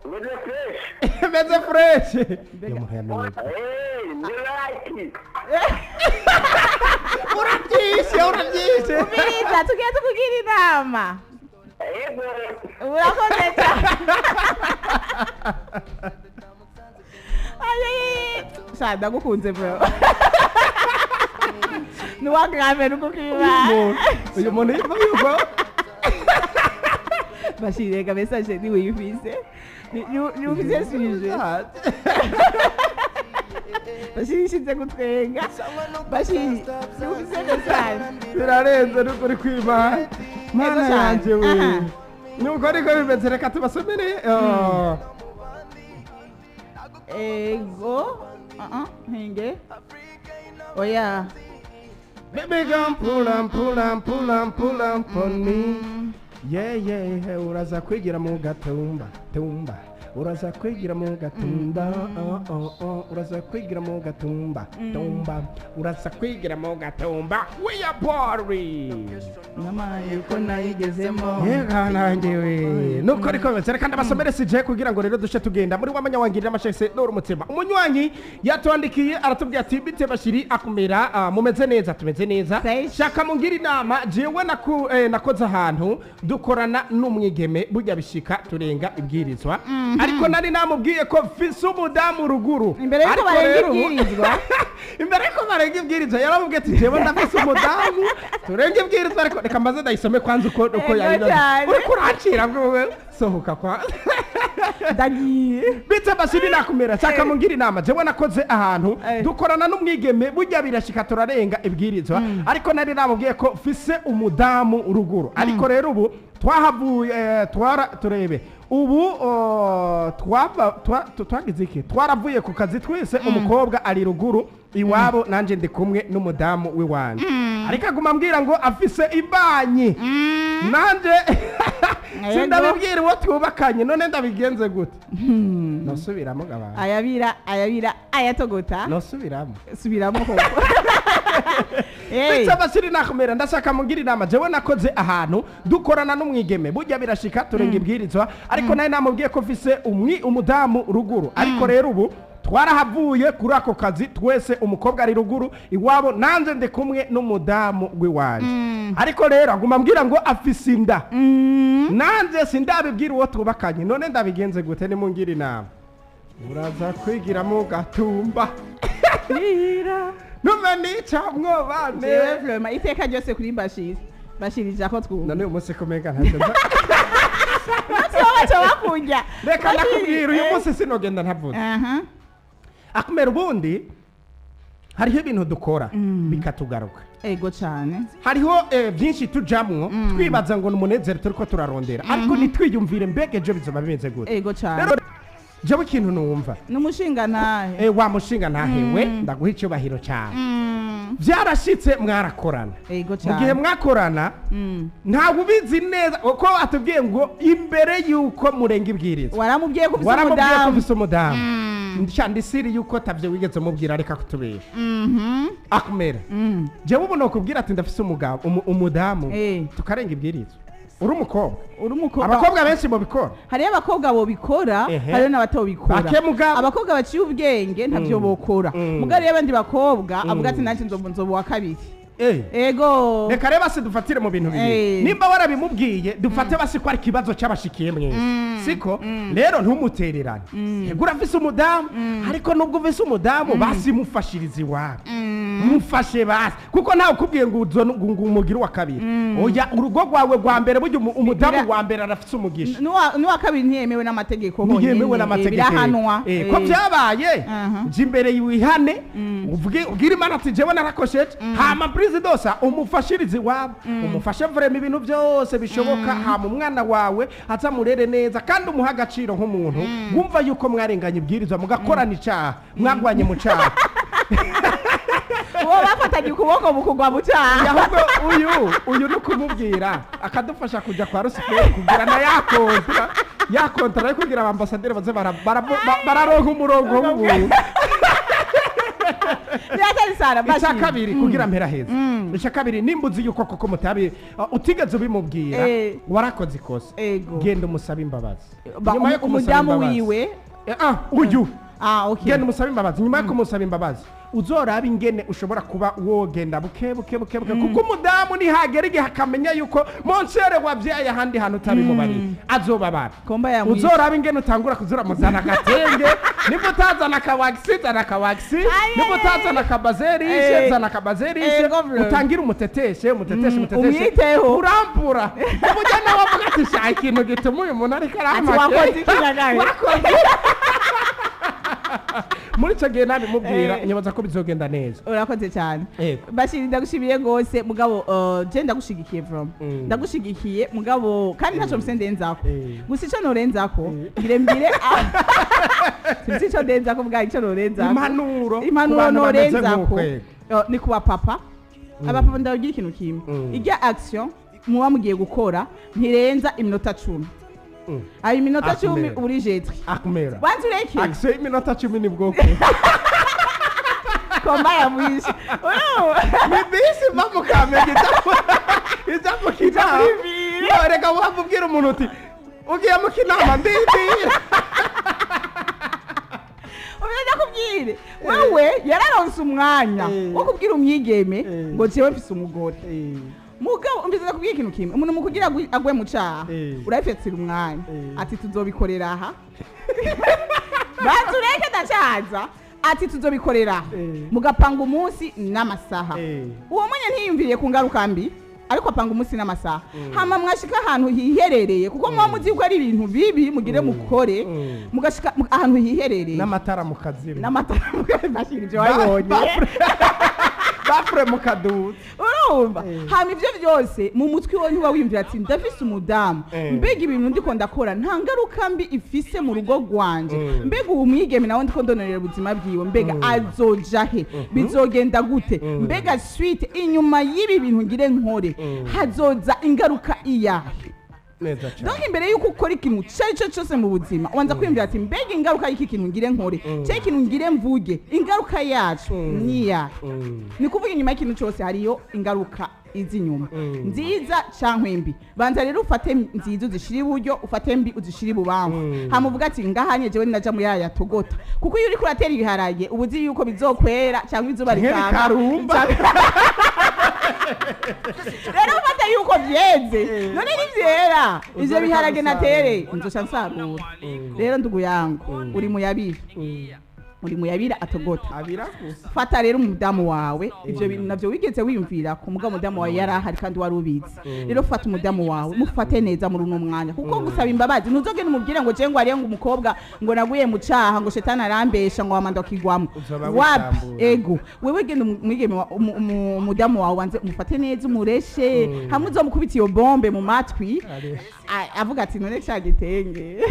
Meze fresh. Meze fresh. Yo muntu yamenye. Eh, ni right. Urabyishe, urabyishe. Umviriza, tugiye tukugira inama. Yego. Urakoze cyane. Ay, sha ndagukunze bro. Nuwagrave nukukiba. Uyu muntu yitwa yuko Bashir reka message ni wiyufise. Ni ufise sujet. Bashir ishinze gutwenga. Bashir ni ufise message. Birarenze n'ukuri kwimana. Mana Ego cyane. yanje we. Aha. Nuko ariko bimeze, reka tubasomere. Ego. Henge. Oya. Baby come pull up, pull up, pull up, pull up on me. Yeah, uraza kwigira mu gatumba, tumba. Uraza kwigira mu gatumba, oh. Uraza kwigira mu gatumba, tumba. Uraza kwigira mu gatumba. We are boring. Nama yuko nayigezemo. Yega nanjye we. Nuko ariko bimeze, reka ndabasomere sije kugira ngo rero duce tugenda muri wamanya wangirira amashese n'uri umutima. Umunywanyi yatwandikiye aratubwira ati bite Bashiri akumira, mumeze neza, tumeze neza. Fresh. Shaka mungira inama, jewe nakoze ahantu dukorana n'umwigeme, burya bishika turenga ibwirizwa. Ariko nari namubwiye ko mfise umudamu ruguru. Imbere yuko Ariko barenga rero ubu- ibwirizwa. Imbere yuko barenga ibwirizwa yaramubwiye ati jewe ndafise umudamu turenga ibwirizwa, ariko reka mbaze ndayisome kwanza uko Ego yayinoze. cyane. Uriko urancira bwewe sohoka kwa Ndagiye. Bite Bashiri nakumera, shaka mungira inama, jewe nakoze ahantu dukorana n'umwigeme, burya birashika turarenga ibwirizwa, ariko nari namubwiye ko mfise umudamu ruguru. Ariko rero ubu twahavuye, twara turebe ubu, oh, twava twagize iki, twaravuye ku kazi twese, umukobwa ari ruguru iwabo, nanje ndi kumwe n'umudamu w'iwanje, ariko aguma ambwira ngo afise ibanyi, nanje sindabibwira uwo twubakanye, none ndabigenze gute? Nosubiramo gabana? Ayabira, ayabira, ayatogota. Nosubiramo? Subiramo koko. Hey. Bitse Bashiri nakumera, ndashaka mugira inama, jewe nakoze ahantu dukorana n'umwigeme, burya birashika turenga ibwirizwa, ariko nawe namubwiye ko mfise umudamu ruguru. Ariko rero ubu twarahavuye kuri ako kazi twese, umukobwa ari ruguru iwabo, nanje ndi kumwe n'umudamu w'iwanje, ariko rero aguma ambwira ngo afise inda, nanje sindabibwira uwo twubakanye, none ndabigenze gute? Nimungira inama. Uraza kwigira mu gatumba. Bira. Numva nica mwobane. Jewe vraiment iteka ryose kuri Bashir. Bashir ijako twumva. None uyu munsi kumenga ntacyo Bose baca bakurya. Reka Bashir, ndakubwira, uyu munsi sinogenda ntavuze. Akumera ubundi hariho ibintu dukora bikatugaruka. Ego cyane. Hariho byinshi tujamwo twibaza ngo ni umunezero turiko turarondera, ariko ntitwiyumvire mbega ejo bizoba bimeze gute. Ego cyane. Rero jewe ikintu numva N'umushinga ntahe. Wa mushinga ntahewe, ndaguha icyubahiro cyane. Byarashitse mwarakorana. Ego Mu gihe cyane. mwakorana, ntawe ubizi neza uko atubwiye ngo imbere y'uko murenga ibwirizwa Waramubwiye ko ufise waramubwiye ko umudamu. ufise umudamu. Ndisiri yuko tavyo wigeze mubwira, reka kutubesha. Akumera jewe ubu nokubwira ati ndafise umugabo, umudamu, tukarenga ibwirizwa, uri umukobwa? Uri umukobwa. Abakobwa benshi mubikora. Hariyo abakobwa bobikora, hariyo n'abatobikora. Bake mugabo. Abakobwa baciye ubwenge ntavyo bokora. Mugabo rero abandi bakobwa avuga ati nanjye nzoba uwa kabiri. Ego. Reka rero basi dufatire mu bintu bibiri. Nimba warabimubwiye, dufate basi ko ari ikibazo cy'abashikiye mwese, siko? Rero ntumutererane. Yego urafise umudamu, ariko nubwo ufise umudamu basi mufashirize iwabo, mufashe basi, kuko ntawe ukubwiye ngo ngo umugire uwa kabiri. Oya, urugo rwawe rwa mbere burya umudamu wa mbere arafise umugisha. N'uwa kabiri ntiyemewe n'amategeko honyine. Ntiyemewe n'amategeko. Birahanwa. Ko byabaye, nje imbere wihane, uvuge, ubwire Imana ati jewe narakosheje, hama purizidosa umufashirize iwabo, umufashe vurema ibintu byose bishoboka, hama umwana wawe azamurere neza kandi umuhe agaciro nk'umuntu wumva yuko mwarenganye ibwirizwa mugakorana icaha, mwagwanye mu caha. Uwo bafatanye ukuboko mu kugwa mu cyaha. Ahubwo uyu ni ukumubwira akadufasha kujya kwa Rusiferi kugira na ya kontra, ya kontra yo kugira abambasaderi baze bararonka umurongo w'ubuntu. Biratari. sana Icya Bashir. kabiri, kugira mpera heza, icya kabiri, nimba uzi yuko koko mutabi utigeze ubimubwira, warakoze ikosa, genda umusabe imbabazi. Nyuma yo kumusaba umudamu imbabazi, wiwe? Uyu, Ah, okay. genda umusabe imbabazi. Nyuma yo kumusaba imbabazi, uzoraba ingene ushobora kuba wogenda buke buke buke buke, kuko umudamu nihagera igihe akamenya yuko monsere wabyaye ahandi hantu utabimubariye, azobabara. Komba yamwishe. Uzoraba ingene utangura kuzuramuzana agatenge. Nimba utazana akawagisi, zana akawagisi. Nimba utazana akabazerishe, zana akabazerishe. Go Utangire umuteteshe, umuteteshe, umuteteshe. Umwiteho. Urambura uburyo nawe avuga ati: "Shaka ikintu gituma uyu muntu ariko Ati, arampake." "Wakoze iki nagaye?" Wakoze muri icyo gihe nabimubwira, nyibaza ko bizogenda neza. Urakoze cyane. Yego. Bashiri, ndagushimiye rwose, mugabo je ndagushigikiye from ndagushigikiye, mugabo kandi ntacyo mfise ndenzako. Gusa ico norenzako, ngire mbire, sinzi ico ndenzako, mugabo ico norenzako, Impanuro ku impanuro bantu bameze norenzako nk'uko, yego. Ni kuba papa, abapapa, ndabagira ikintu kimwe: irya action muba mugiye gukora ntirenza iminota 10. Ayo iminota 10 Akumera. uri jetri. Akumera. Banza ureke. Action y'iminota 10 ni bwoko? Komba yamwishe. Urumva? Ni bisi iva mu Kamenge ijya mu Kinama. Muri ville. No, reka waba ubwira umuntu uti ugiye mu Kinama, ndindira. Ubwo ndakubwire, wewe yararonse umwanya wo kubwira umwigeme ngo jewe mfise umugore. Mugabo umbize, ndakubwira ikintu kimwe: umuntu mu kugira agwe mu caha, urabifetira umwanya, ati tuzobikorera aha, banza ureke ndacaza, ati tuzobikorera aha, mugapanga umunsi n'amasaha. Uwo mwanya ntiyumviriye ku ngaruka mbi, ariko apanga umunsi n'amasaha, hama mwashika ahantu hiherereye, kuko muba muzi yuko ari ibintu bibi mugire mukore, mugashika ahantu hiherereye. N'amatara mu kazimu. N'amatara, bashira ibyo wabibonye. Bafure mu kaduza. Urumva, hama ivyo byose mu mutwe iwe ntiba wiyumvira ati ndafise umudamu, mbega ibintu ndiko ndakora nta ngaruka mbi ifise mu rugo rwanje? Mbega ubu mwigeme nawe ndiko ndonorera ubuzima bwiwe, mbega azoja he? Bizogenda gute? Mbega suite inyuma y'ibi bintu ngire nkore hazoza ingaruka iyahe? Neza cyane. Donc imbere yuko ukora ikintu icyo ari cyo cyose mu buzima, ubanza kwiyumvira ati mbega ingaruka y'iki kintu ngire nkore cyangwa ikintu ngire mvuge, ingaruka yacu ni iyahe? Ni kuvuga inyuma y'ikintu cyose hariyo ingaruka izi inyuma, nziza cyangwa mbi. Banza rero ufate nziza uzishire iburyo, ufate mbi uzishire ibubamfu, hama uvuga ati ngahanye jewe naja muri aya togota. Kuko iyo uriko uratera ibiharage, uba uzi yuko bizokwera cyangwa izuba rikaka. Nk'irikarumba. Rero ufata yuko byeze, none nivyera ivyo Uzoreka biharage gusarura. natere, nzoca nsarura. Rero ndugu yangu, uri muyabira, uri muyabira atogota. Abira gusa. Fata rero umudamu wawe, ivyo bintu navyo wigeze wiyumvira ku mugabo, umudamu wawe yari ahari kandi wari ubizi. Rero fata umudamu wawe, mufate neza muri uno mwanya, kuko gusaba imbabazi ntuzogende umubwire ngo jewe ngo ariyo ngo umukobwa ngo naguye mu caha, ngo shetani arambesha, ngo wamanda ukigwamo. Uzoba Wapi. wisambura. Ego, wewe genda umwigeme umudamu wawe, wanze umufate neza, umureshe, hamwe uzomukubita iyo bombe mu matwi. Avuga ati none ca gitenge,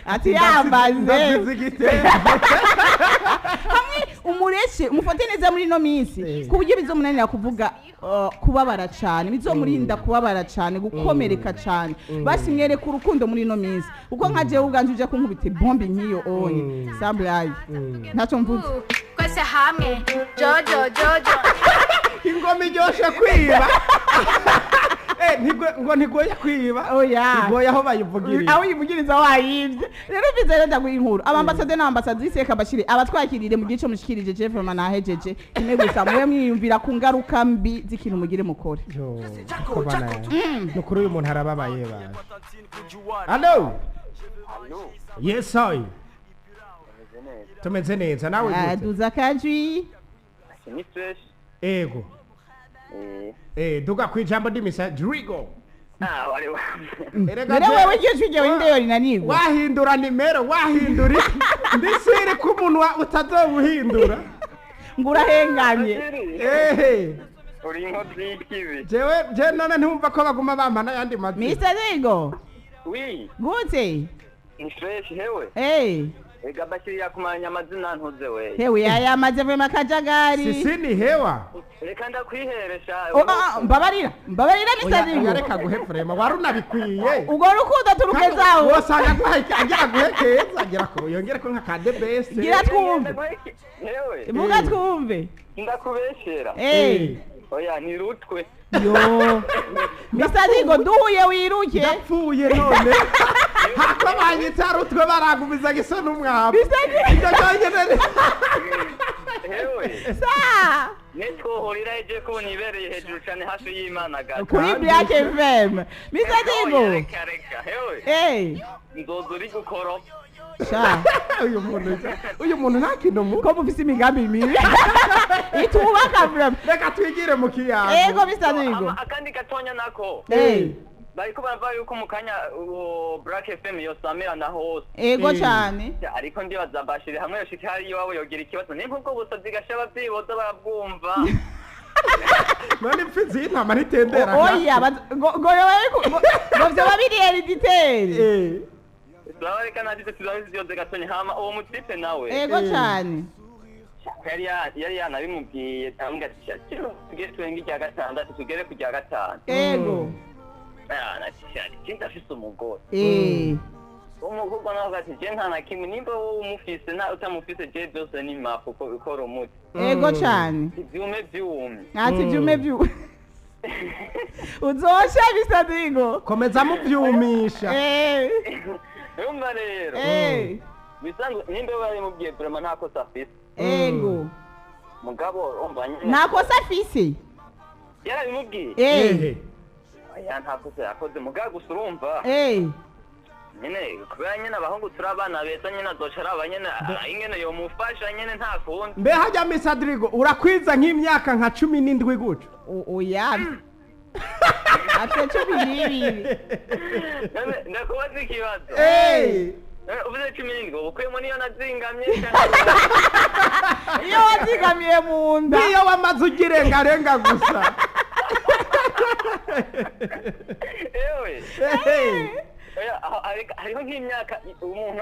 ati yambaze. Ndasize igitenge. Hamwe umureshe, umufate neza muri ino minsi, ku buryo bizomunanira kuvuga, kubabara cane, bizomurinda kubabara cane, gukomereka cane. Basi mwereka urukundo muri ino minsi, kuko nka jewe ubwanje uje kunkubita ibombi nk'iyo onye, samburayi, ntacyo mvuze. Twese hamwe jojo jojo. Ingoma iryoshe kwiba. Ngo ntigoye kwiba. Oya. Igoye aho bayivugiriye. Aho uyivugiriza wayibye. Rero mbize, rero ndaguha inkuru. Abambasade n'abambasadrise, reka bashire abatwakirire mu gihe cyo mushikirije. Jeff nahejeje kimwe gusa: mube mwiyumvira ku ngaruka mbi z'ikintu mugire mukore. Yo, ko bana ni ukuri, uyu muntu arababaye baje. Allo? Allo? Yes, I Meze neza. Tumeze neza, nawe gute? Duza akajwi. Ni fresh. Ego. Duga kwijambo ndimisa Drigo. Ah, wari wa. Erega Rero wewe iryo jwi ryawe ndeyo rinanirwa. Wahindura nimero, wahindura iki? Ndisire ko umunwa utazowuhindura. Ngo urahengamye. Ehe. Uri inkozi y'ikibi. Jewe je none ntumva ko baguma bampa n'ayandi mazina. Mr. Zigo. Oui, Gute? ni fresh, hewe. Ega Bashiri yakumanya amazina ntuze we. Hewe yayamaze vuba akajagari. Sisi ni hewa. Reka ndakwiheresha. Mbabarira, mbabarira Oya, Mr. reka guhe vrema wari unabikwiye. Ubwo rukundo turugezaho. Wosanga agira guhe keza agira ko yongere ko nka ka the best. Gira twumve. Hewe. Vuga twumve. Ndakubeshera. Eh. Oya ni rutwe. Yo. Mr. Digo duhuye wiruke. Ndapfuye none. Hakabanye rutwe baragumiza gisa n'umwabu. Mr. Digo. Ibyo cyonyine. Hewe. Sa. Nitwohurira eje ko nibereye hejuru cyane hafi y'Imana gato. Kuri Black FM. Mr. Digo. Reka reka. Hewe. Eh. Nzoza uri gukoropa. Sha. Uyu muntu nta kintu mu. Ko mufise imigambi mibi. Itubaka vraiment. Reka twigire mu kiyago. Ego Mr. Digo. Akandi gatonya nako. Eh. Bariko baravuga yuko mu kanya uwo Black FM yosamira na hose. Ego cyane. Ariko ndibaza Bashiri hamwe yoshika hari iwabo yogira ikibazo nimba ubwo busazi gasha abavyeyi boza barabwumva. None impfizi y'intama ntitendera. Oya ngo ngo vyoba biri hereditaire. Eh. Sawa reka nanditse tuzabe zyoze gatonya hama uwo mutipe nawe. Ego cyane. Yari yanabimubwiye ambwira ati tugere twenge irya gatandatu tugere ku rya gatanu. Ego. Ati ndafise umugore. Eh. Umukobwa nawe ati je nta na kimwe nimba wowe umufise na utamufise je byose ni mafu uko ukora umuti. Ego cyane. Ivyume vyumye. Ati vyume vyume. Uzosha Mr. Digo. Komeza muvyumisha. Eh. Urumva rero. Eh. Bisanzwe nimba barimubwiye vraiment nta kosa afise. Ego. Mugabo urumva nyene. Nta kosa afise. Yarabimubwiye. Eh. Oya nta kosa yakoze mugabo gusa urumva. Eh. Nyene kubera nyene abahungu turi abana beza nyene azoca araba nyene ingene yomufasha nyene nta kundi. Mbe hajya Mr. Drigo urakwiza nk'imyaka nka 17 gutyo. Oya. Afite 12. Ndakubaza ikibazo. Eh. Uvuze 17 ukuyemo niyo nazingamye. Iyo wazigamiye mu nda. Niyo wamaze ugirengarenga gusa. Ewe. Hariho nk'imyaka umuntu